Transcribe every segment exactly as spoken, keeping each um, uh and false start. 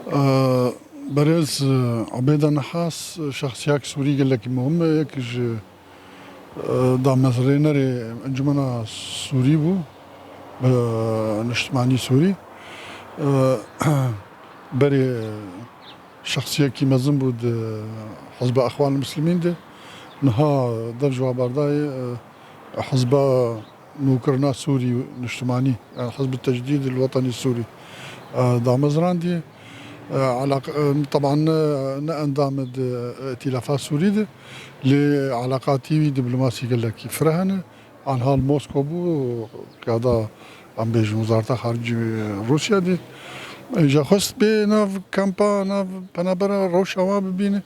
Ee, Berêz, e, Ebêda Nehas, e, şexsiyek Sûrî gelekî muhim e, yek ji, e, damezrênerê Encûmena Sûrî bû, e, Niştimanî Sûrî. E, berê şexsiyekî mezin bû di Hizba Exwan Muslimîn de. Niha dev ji wa berdayê, e, Hizba Nûkirina Sûrî Niştimanî, yani Hizb Tecdîd el Wetenî Sûrî, e, damezrandiye. E, elaq-, e, teban ne, ne endam e di, e, Îtîlafa Sûrî de, lê eleqatî wî diplomasî gelekî fireh hene. Anha li Mosko bû, qiyada, em bêjin, Wezareta Xaricî Rûsya de. E, ja xwest bê nav kampa, nav penabera rewşa wan bibîne.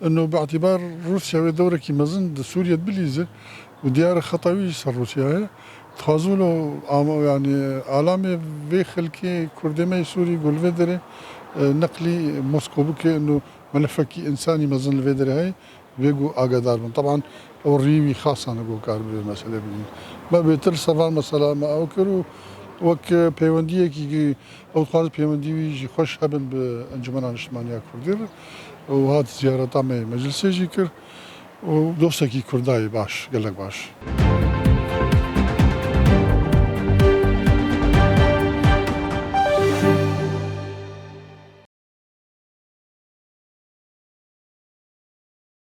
Ino bi îtîbar Rûsya wê dewrekî mezin di Sûriyê de bilîze û diyar e xeta wî ser Rûsya heye. Dixwazin lo ama, yani, alamê vê xelkê Kurdê me yê Sûrî ku li vê derê, e, neqlî Mosko bike, ino melefekî însanî mezin li vê derê heye, vê ku agadar bin. Teban ew riyê wî xasan e ku kar bi vê meselê bigihîne. Me bêtir li ser van mesela me ew kir û wek peywendiyekî ki ew dixwaze peywendî wî jî xweş hebin bi Encûmena Niştimaniya Kurdî re û hat ziyareta me yê meclisê jî kir û dostekî Kurda yê baş, gelek baş.